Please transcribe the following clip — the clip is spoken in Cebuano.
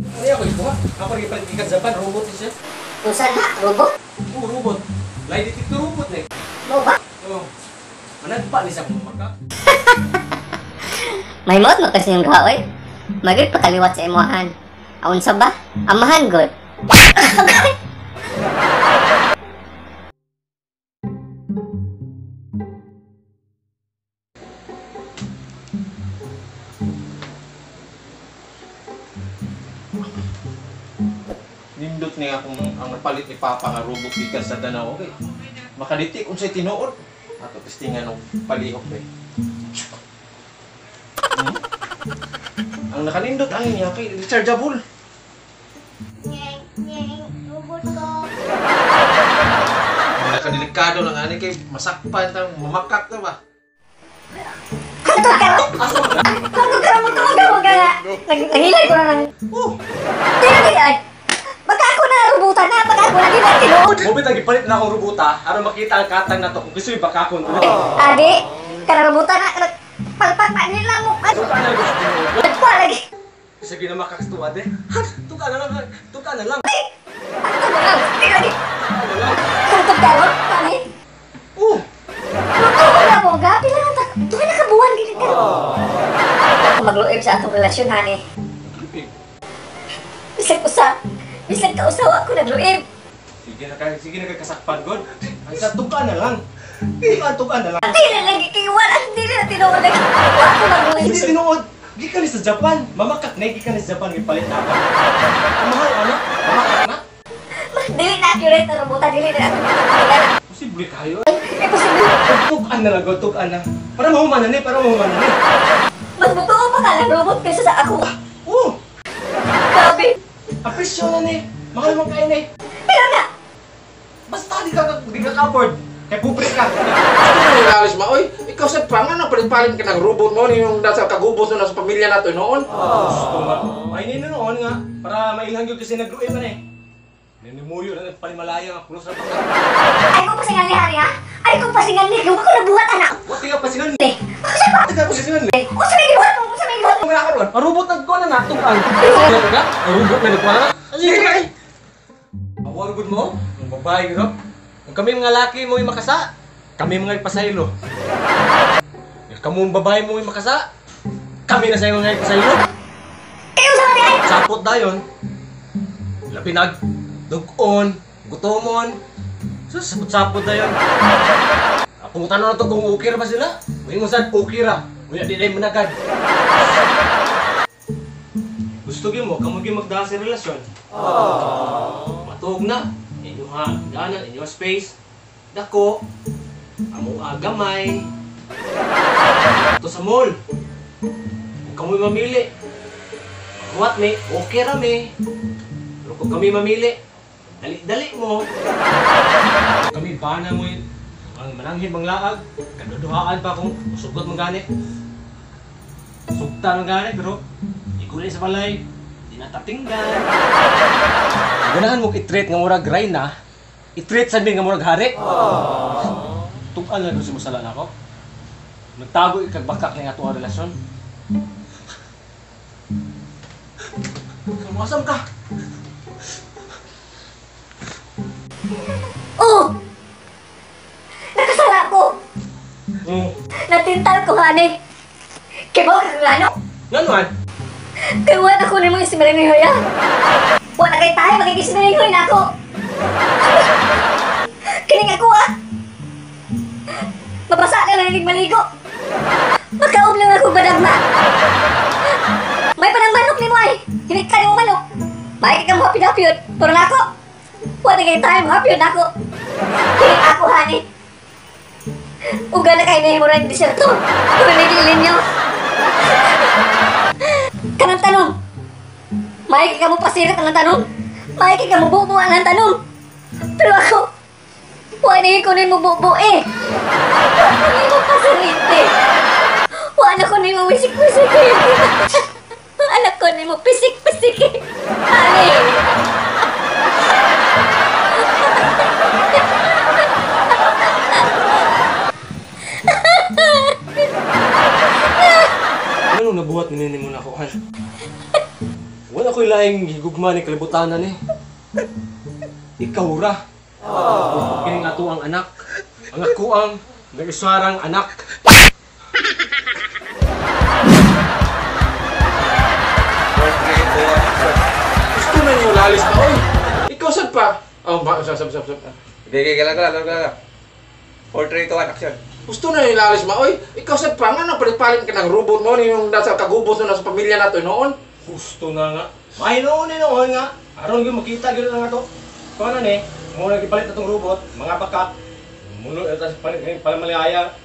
Ano ako ikuha? Ako rin ipalit gikan Japan, robot ni siya. Unsa na? Robot? Oo, robot. Lie detector robot ni. Mo ba? Oo. Managpa ni siya kung maka. May mot mo kasi yung gawa, oy. Magod pakaliwat sa imuhan. Aun sa ba? Amahan god. Nindot niya akong ang napalit ni Papa nga robot gikan sa Danao. Okay. Makaditik unsay tinuod. Ato testingan og palihok be. Hmm? Ang nakanindot ang niya kay rechargeable. Nyeng, nyeng, robot ko. Ang nakadelikado lang ani kay masakpan tang mamakak ta ba. Hantod ka ro! Hantod ka ro! Magkamagaw ka nga! Nangilay ko na ng... Oh, Tinagay ay! Baka ako na robutan na! Baka ako na di na tinuod! Mobit ang gipalit na akong robota aron makita ang katang nato kung gusto ibakakon. Adi! Kana robutan na! Kana palpak na nila mo! Tuka na gusto tinuod. Nagpa lagi! Kasi ginamakak sa tuwad eh. Tuka na lang. Tuka na lang. Hantod na lang! Di lagi! Tuka na lang. Hantod ka ro! Kani? Oh! Magtuo na mo ga! Pila na ta! Tuwa na kabuan gini ka! Ako magluib sa atong relasyon, hani. Bisag usa! Bisag kausawa ako nagluib! Sige na kay kasakpan god. Ay sa tuka na lang. Tuka na lang. Di na lagi kay wala! Di na tinuod lagi! Wa ako magluib! Hindi tinuod. Gikan ni sa Japan. Mamakak na gikan ni sa Japan gipalit na ako. Ang mahal ano? Mamakak na. Dili na accurate na robota, dili na accurate. Posible kayo. Imposible. Tukan na lang god, tukan na. Para mahuman na ni, para mahuman na ni. Mas matuo pa ka ng robot kaysa sa ako. Oh, Grabe. ang presyo na ni. Mahal man kayo ni. Pero na, Basta di ka afford. Kay pobre ka. gusto mo alis ma oy. Ikaw sa pangan na palit-palit ka ng robot mo ni yung nasa kagubot no nasa pamilya nato noon. Gusto nga. Ay ni noon nga para mailhan gyud kasi nagluoy man eh. Ninimuyo na palimalaya nga pulos na pa. Ay ko pasingan ni Hari ha? Ay ko pasingan ni, gawa ko nabuhat anak. Wa tinga pasingan. Eh, ako sa pa. Tinga pasingan. Eh, unsa may gibuhat mo? Unsa may gibuhat mo? Mga karon, ang robot nagkuha na natukan. Ka? Ang robot na nagkuha na. Sige ka. Awar gud mo, ang babae gud. Kung kami mga laki mo makasa, kami mga ipasaylo. Kamu ang babae mo makasa, kami na sa mga ipasaylo. Kayo sa ay. Sapot dayon. Labi nag dugon, gutomon. So sapot-sapot dayon. Pungutan na to kung okay ra ba sila. Moingon sad okay ra. Unya di day managad. Gusto gyud mo kamo gyud magdala sa relasyon. Matuog na. Inyo ha, ganan, inyo space. Dako. Amo gamay. Ito sa mall. Kung kamoy mamili, maghuwat mi, okay ra mi. Pero kung kami mamili, dali-dali mo. Kami bana mo yun. Ang mananghin mang laag, kaduduhaan pa kung sugot man gani. Sugta man gani, pero igulay sa balay, di natatinggan. Ganahan mo i-treat nga murag reyna, i-treat sa nga murag hari. Tukan lang kung simusala na ako. Nagtago ikagbakak na nga itong relasyon. Kamuasam ka! Oh! Nakasala ko. Natintal ko hani. Kay ba ka ngano? Nganuan? Kay wala ko nimo ismiringoy ha. Wala kay tayo magiging na ako. Kining ako ah. Mabasa na lang maligo. Makaob lang ako badagma. May panang manok nimo ay. Hinit ka nimo manok. May ka mo happy-happy. Pero nako. Wala kay tayo mo happy nako. Kining ako hani. Uga na kayo na himura ng diserto. Pero nagilin niyo. Kanang tanong. May ka mo pasirit ang tanong. May ka mo bubuan ang tanong. Pero ako, wala na ko na mo bubo eh. Wala ko na mo pasirit eh. Wala ko na mo wisik-wisik eh. Anak ko na mo pisik-pisik eh. Ani. Ano nabuhat ni mo na ako, han? Wala ko'y lain. laing higugma ni kalibutanan eh. Ikaw ra. Kining ato ang anak. Ang ako ang nag-isarang anak. Gusto na niyo lalis pa, oy. Ikaw sad pa. Oh, ba, sab sab sab. Sab. Okay, okay, galang, galang, galang. 4, 3, 2, 1, action. Gusto na niyo lalis ma, oy. Ikaw sad pa nga palit-palit ka ng robot mo ni yung nasa kagubot na nasa pamilya nato noon. Gusto na nga. May noon eh noon nga. Aron gyud makita gyud na nga to. Kuha na ni, mo na gipalit na tong robot, mga bakak. Muno ta palit palamalaya.